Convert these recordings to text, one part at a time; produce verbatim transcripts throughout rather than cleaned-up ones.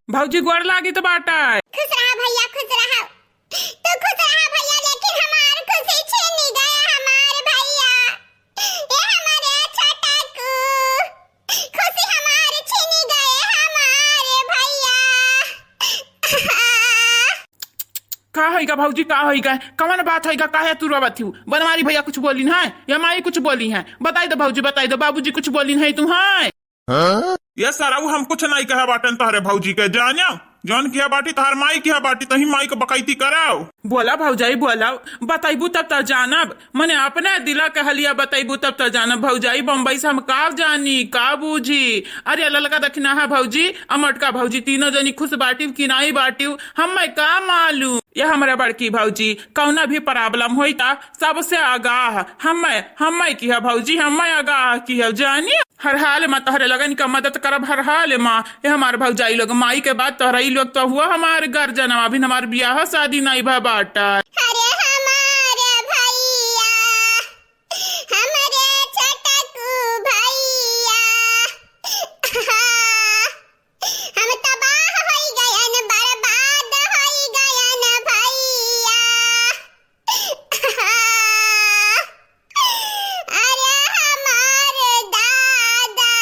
भौजी गोड़ लागित बाटे। खुश रहा भैया, खुश रहा। तू खुश रहा भैया, लेकिन हमार खुशी छीनी गए हमार भैया। ए हमारे छोटकू, खुशी हमार छीनी गए हमार भैया। का होइगा भौजी, का होइगा? कवन बात होइगा? काहे तू रोवत हू? बनवारी भैया कुछ बोलिन है या माई कुछ बोली है? बताई दो भौजी, बताई दो, बाबूजी कुछ बोलिन है तू है? ये सरऊ हम कुछ नहीं कहे बाटन तोहरे भौजी के, जान्यो? जौन किहा बाटी तोहर माई किहा बाटी, तही माई के बकैती करौ। बोला भौजाई बोला, बतैबू तब त जानब, मने अपने दिला के हलिया बतैबू तब त जानब। भौजाई बम्बई से हम का जानी, का बूझी? अरे ललका दखिना है भौजी, अ मोटका भौजी, तीनों जनी खुश बाटिव कि नाई बाटिव, हम्मे का मालूम? ये हमरा बड़की भौजी, कौना भी problem होई ता सबसे आगाह हम्मे, हम्मे किहा भौजी, हम्मे आगाह किहा जानी। हर हाल मा तोहरे लोगन का मदद करब, हर हाल मा। ये हमार भौजाई लोग माई के बाद तोहरा ई लोग तो हुआ हमार गर्जनवा, अभी हमार बियाह शादी नाई भा बाटा। अरे हमारे भैया, हमरे छोटकू भैया, हम तबाह होई गयन, बर्बाद होई गयन भैया। अरे हमार दादा।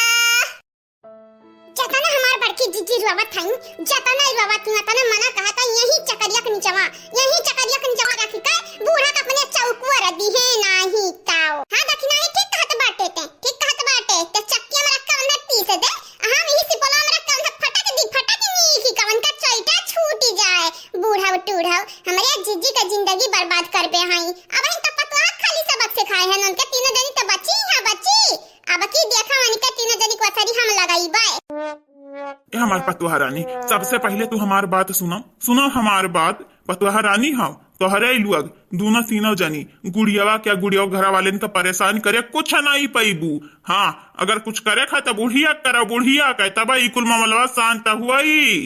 जतना हमार बड़की जीजी रोवत हई, जतना रोवत हई, उतना मना कहता, यही चकरिया के निचवा, यही चकरिया के निचवा रखी के बूढ़ा के अपने चौकुआ रख दी है, नाही ताओ। हाँ, दखिनाही ठीक कहत बाटे ते, ठीक कहत बाटे, ते चक्किया में रख के उन्हें पीस दे, हम यही सिपोला में रख के उन्हें फटक दी, फटक दी, कि कवन का चोइटा छूट जाए। बूढ़ा टूढ़ा, हमरे जीजी का जिंदगी बर्बाद कर बे हई। अब ही तो पतोह खाली सबक सिखाए हैं, उनके तीनों जनी तो बची हैं, बची। अब की देखा उनके तीनों जनी को असरी हम लगाई बे। ए हमार पतोह रानी, सबसे पहिले तू हमार बात सुनो, सुनो हमार बात। पतोह रानी हौ, तोहरे लोग दूनो तीनों जनी गुड़ियावा क्या गुड़ियावा घरा वालेन का परेशान करे कुछ नहीं पैबू। हाँ, अगर कुछ करे खा त बुढ़िया करा, बुढ़िया के तब ई कुल मामलवा शांत हुई।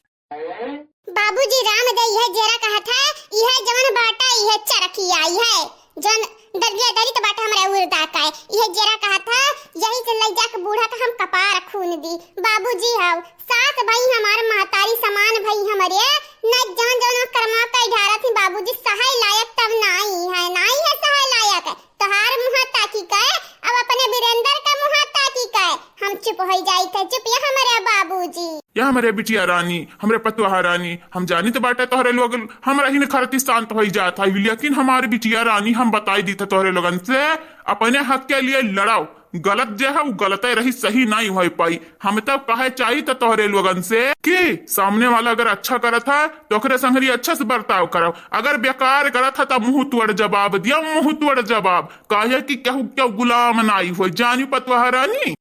बाबूजी राम दे इहे जेरा कहत है, इहे जवन बाटा इहे चरखिया, इहे जवन दरिया दरी त बाटा हमरे उर्दा का है, इहे जेरा कहत है, यही से लई जाके बूढ़ा का हम कपार खून दी। बाबूजी हौ, सास भई हमार महतारी समान भई हमरे, न जवन जवन कर्मा कई ढारत ही बाबूजी, सहाय लायक तब नाई है, नाई है सहाय लायक। तोहार मुँह ताकी के, अब अपने वीरेंद्र का मुँह ताकी के, हम चुप होई जाइत है, चुप ये हमरे बाबूजी। या हमरे बिटिया रानी, हमरे पतोहा रानी, हम जानित बाटे तोहरे लोग हमरा ही न खरती शांत होई जात है, लेकिन हमार बिटिया रानी हम बताई दीत है तोहरे लोगन से, अपने हक के लिए लड़ाओ। गलत जे है, उ गलते रही, सही नहीं होई पाई। हम तब कहे चाही त तोहरे लोगन से कि सामने वाला अगर अच्छा करत है, तो ओकरे संगरी अच्छा से बर्ताव करब। अगर बेकार करत है, तब मुंह तोड़ जवाब दिया, मुंह तोड़ जवाब। काहे कि केहू, केहू गुलाम नाई होई, जानी पतोहा रानी। त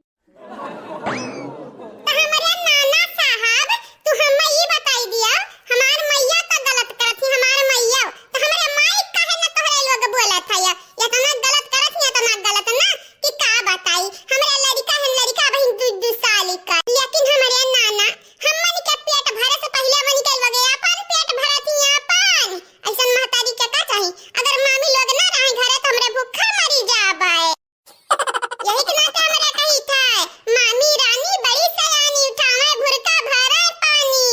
हमरे नाना साहब, तू हम्मे ई बताई दिया, हमार मैया त गलत करत ही, हमार मैया। त हमरे माई काहे न तोहरे लोग बोलत है? एतना गलत करत ही, एतना गलत ना कि का बताई। हमरे लड़िका है, लड़िका अबहिन दू, दू साल का। लेकिन हमरे नाना, हमन के पेट भरे से पहिले हमन के लोग अपन पेट भरत ही अपन। ऐसन महतारी के का चाही? अगर मामी लोग ना रहे घरे त हमरे भूखा मरी जाबे। यही के नाते हमरा कही था, मामी रानी बड़ी सयानी, उठावे भुरका भरे पानी।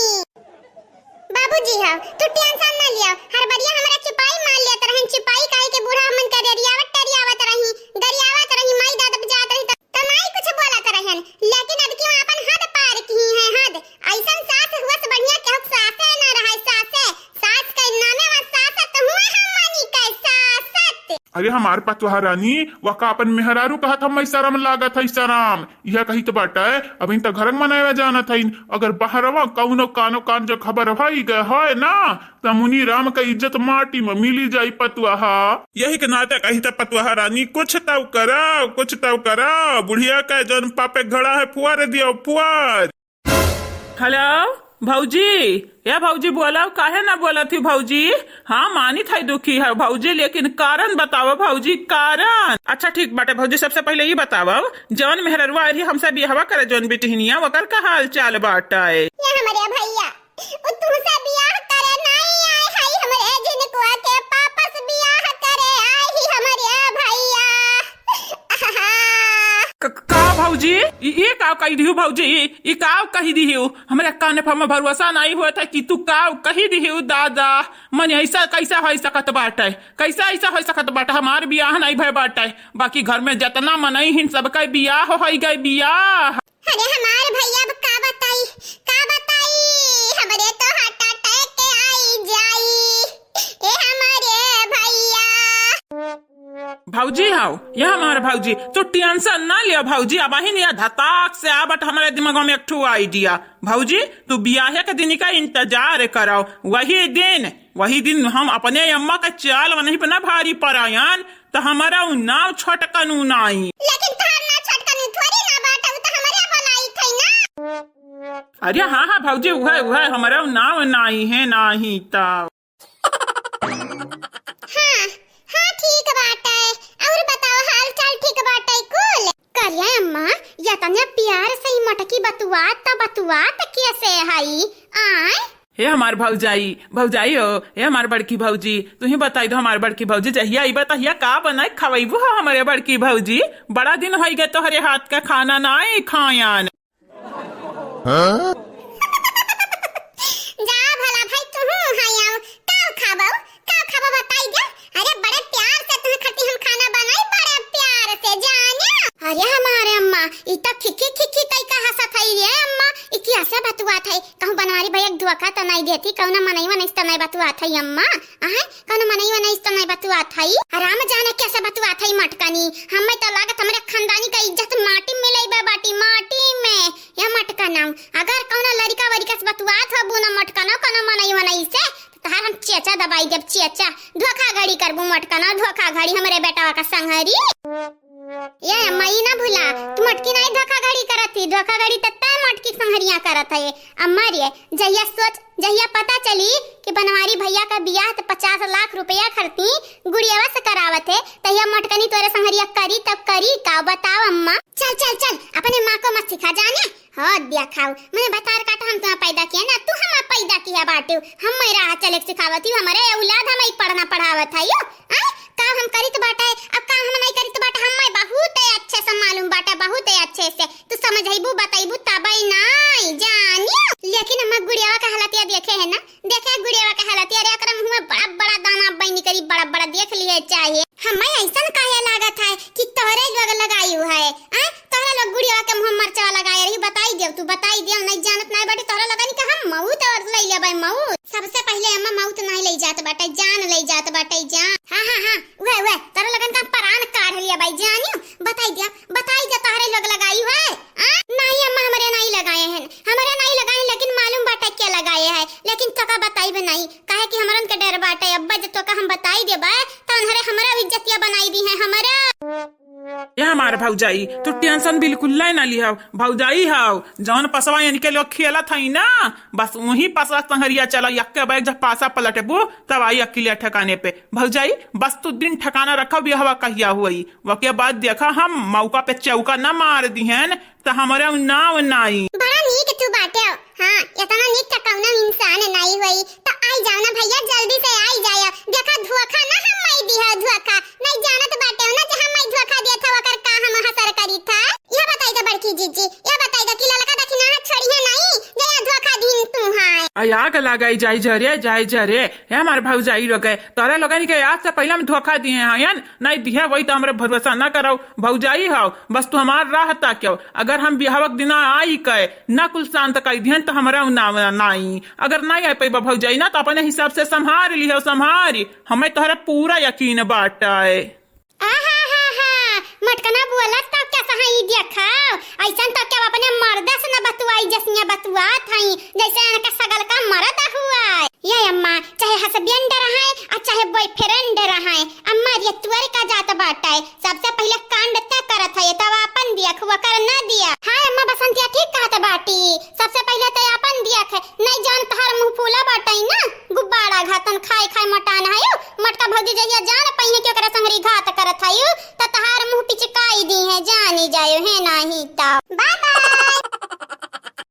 बाबूजी हो, तू tension ना लिया, हर बरिया हमरा चुपाई मार लेत रहन, चुपाई काहे के बूढ़ा मन के रेरियावत टरियावत रही, गरियावत रही, माई दादा जात रही त, त माई कुछ बोलत रहन, लेकिन अब क्यों अपन हद पार की है, हद। ऐसन सास हुआ से बढ़िया केहू सासे ना रहे, सासे। सास के नामे वा सासत हुआ हम मानी के सासत। अरे हमार पतोहा रानी, वका अपन मेहरारू कहत हम शरम लागत है, शरम। यह कही तो बाटे, अभी त घर में मनावे जानत है। अगर बहरवा कौनो कानो कान जो खबर होई गए होए ना, त मुनी राम का इज्जत माटी में मिली जाई पतोहा। यही के नाते कही त पतोहा रानी, कुछ तव करा, कुछ तव करा। बुढ़िया का जौन पापे घड़ा है, फुआर दियो, फुआर। हेलो भौजी, ए भौजी बोलाओ, काहे ना बोलत ही भौजी? हाँ, मानित है दुखी है भौजी, लेकिन कारण बताओ भौजी, कारण। अच्छा ठीक बाटे भौजी, सबसे पहिले ई बताओ, जौन मेहररुआ आई रही हमसे बियाहवा करे, जौन बिटिहनिया, ओकर का हाल चाल बाटे? ये हमरे भैया, उ तुमसे बियाह करे नाई आए है, हमरे जिनकुआ के पापस बियाह करे आए ही हमरे भैया। क-, का भौजी? ई, ई काव कही दिहू भौजी, ई, ई काव कही दिहू? हमरे काने पर में भरोसा नाहीं होत है कि तू काव कही दिहू दादा। मन ऐसा कैसा होइ सकत बाटे, कैसा ऐसा होइ सकत बाटे? हमार बियाह नाहीं भय बाटे, बाकी घर में जतना मनई हिन सबका बियाह होइ गए, बियाह। अरे हमार भैया, अब का बताई, का बताई, हमरे तो heart attack आई जाई। ए हमारे भैया। भौजी हौ, यह हमार भौजी, तू tension ना लिया भौजी, अब अहिन या धताक से आवत हमरे दिमाग में एक ठो idea। भौजी, तू बियाहे के दिन का इंतजार करो, वही दिन, वही दिन हम अपने अम्मा का चाल वहीं पे ना भारी परायन, तो हमारा उ नाव छोटकनू नाई। लेकिन तोहर नाव छोटकनू थोड़ी ना बाटे, उ तो हमरे बोलाई थई ना। अरे हाँ, हाँ भौजी, उहे, उहे, हमारा उ नाव नाई है, नाही तो। हाँ, हाँ, ठीक बाटे। और बताओ, हाल चाल ठीक बाटे कुल? करिया अम्मा, या तनिया प्यार से ही मटकी बतुआत त बतुआत कैसे हई? आय? हे हमार भौजाई, भौजाई हो, हे हमार बड़की भौजी, तू ही बताई दो हमार बड़की भौजी, जहिया अइबा तहिया का बनाए खवैबू हो हमरे बड़की भौजी? बड़ा दिन होई गए तोहरे हाथ का खाना नाई खायन। हाँ? जा भला भाई, तुहू हाय आओ। का खाबो? का खाबो बताई दे। अरे बड़े प्यार से तुहे खातिर हम खाना बनाई, बड़े प्यार से जाने। अरे हमारे अम्मा, ई तो खिखी खिखी तई का हंसत हई रे अम्मा, ई कैसे बतुआत हई? कहूँ बनवारी भैया के धोखा तो नहीं देती, कौनो मनई वनई से तो नहीं बतुआत हई अम्मा? आहे, कौनो मनई वनई से तो नहीं बतुआत हई? राम जाने कैसे बतुआत हई मटकनी, हमें तो लागत हमरे खानदानी का इज्जत माटी में मिलई बा बाटी, माटी में। या मटकनऊ, अगर कौनो लड़िका वड़िका से बतुआत हो, बुना मटकनऊ, कौनो मनई वनई से, तो तहार हम चेचा दबाई देब, चेचा। धोखाधड़ी करबू मटकनऊ, धोखाधड़ी हमरे बेटवा का संगरी। ये अम्मा, ई ना भूला, तू मटकी नाई धोखाधड़ी करत ही, धोखाधड़ी त तै मटकी संगरिया करत है। अम्मा रे, जहिया सोच, जहिया पता चली कि बनवारी भैया का बियाह त पचास लाख रुपया खरती गुड़ियावा से करावत है, तहिया मटकनी तोरे संगरिया करी तब करी का, बताओ अम्मा। चल, चल, चल, अपने माँ को मत सिखा जाने। हो दिया खाऊ, मैंने भतार काटा हम तुम्हें पैदा किया ना, तू हमार पैदा किया बाटू। हम मैं राह चले के सिखावत हूँ, हमारे औलाद हम ही पढ़ना पढ़ावत है यू। आय, का हम करित बाटे, अब का हम नहीं करित बाटे, हम मैं बहुत ही अच्छे से मालूम बाटे, बहुत ही अच्छे से। तू समझैबू, बतैबू तबई नाई जानियो। लेकिन हम गुड़ियावा का हालतिया देखे है ना, देखे गुड़ियावा के हालत, अरे एकरा मुँह में बड़ा बड़ा दाना बई निकरी, बड़ा बड़ा देख लिए चाहे। हमें ऐसन काहे लागत है कि तोहरे लोग लगाई हुआ है, आ? तोहरे लोग गुड़ियावा के मुँह में मरचवा लगाए रही, बताई देव तू, बताई देव, नहीं जानत नहीं बाटे तोहरे लोगन के हम मऊत और ले लेबै मऊत। सबसे पहले अम्मा मऊत नहीं ले जात बाटे, जान ले जात बाटे, जान। हाँ, हाँ, हाँ, उहे, उहे, तोहरे लोगन का परान काढ़ लिया भाई, जानियो, बताई देव, बताई दे तोहरे लोग लगाई हुआ है, आ? नहीं अम्मा, हमरे नहीं लगाए हैं, हमरे नहीं लगाए हैं, लेकिन मालूम बाटे के लगाए है, लेकिन तोका बताइबे नहीं, काहे कि हमरन के डर बाटे। अब्बा जब तोका हम बताई देबे, त उन्हरे हमरा इज्जतिया बनाई दी है, हमरा। ये हमार भौजाई, तू tension बिल्कुल ले ना लिहव, भौजाई हव, जौन पसवा इनके लोग खेलत हई ना, बस वही पसवा संगरिया चला, यक्के बैग जब पासा पलटबू, तब आई अकिलिया ठिकाने पे। भौजाई, बस तू दिन ठिकाना रखा, बियाहवा कहिया हुई, वके बाद देखा हम मौका पे चौका ना मार दिहन, त हमरे नाव नाई। बड़ा नीक तू बाटे। हाँ, इतना नीक त कौनो इंसान नाई होई। त आई जाओ ना भैया, जल्दी से आई जाया। देखा धोखा ना हम माई दिहा धोखा। नहीं जानत बाटे हो ना जे हम माई धोखा देत हव, ओकर का हम असर करी था। यह बताई द बड़की जीजी, यह बताई द कि ललका दखिना हाथ छोड़ी है नहीं, जे यह धोखा दिन तू है। आ आग लगाई जाई जरे, जाई जरे। हे हमार भौजाई लोग है, तोरे लोगन के आज से पहले हम धोखा दिए हैं, हयन? नहीं दिहे वही तो हमरे भरोसा ना करो। भौजाई हव, बस तू हमार राह ताक्यो। अगर हम बिहाव के दिना आई के ना कुल शांत कर दिहन तो हमरा नाव नाई। अगर नहीं आ पैबा भौजाई ना तो अपने हिसाब से संभार लिहो, संभारी। हमें तोहरा पूरा यकीन बाटे। आहा हा हा, मटकना बोलत तो क्या सही देखाओ, ऐसन तो क्या अपने मर्द से न बतुआई जैसे बतुआत हई, जैसे इनका सगल का मर्द हुआ है। ये अम्मा, चाहे husband रहे और चाहे boyfriend रहे, अम्मा रे तुअर का जात बाटे, सबसे पहले कांड तय करत है, तब आपन दिया, खुआ कर ना दिया। हाँ अम्मा, बसंतिया ठीक कहत बाटी, सबसे पहले तय आपन दिया है, नहीं जान तोहर मुंह फूला बाटे ना, गुब्बारा घातन खाए खाए मोटान है, मटका भौजी जहिया जान पइहे कि ओकरा संगरी घात करत है,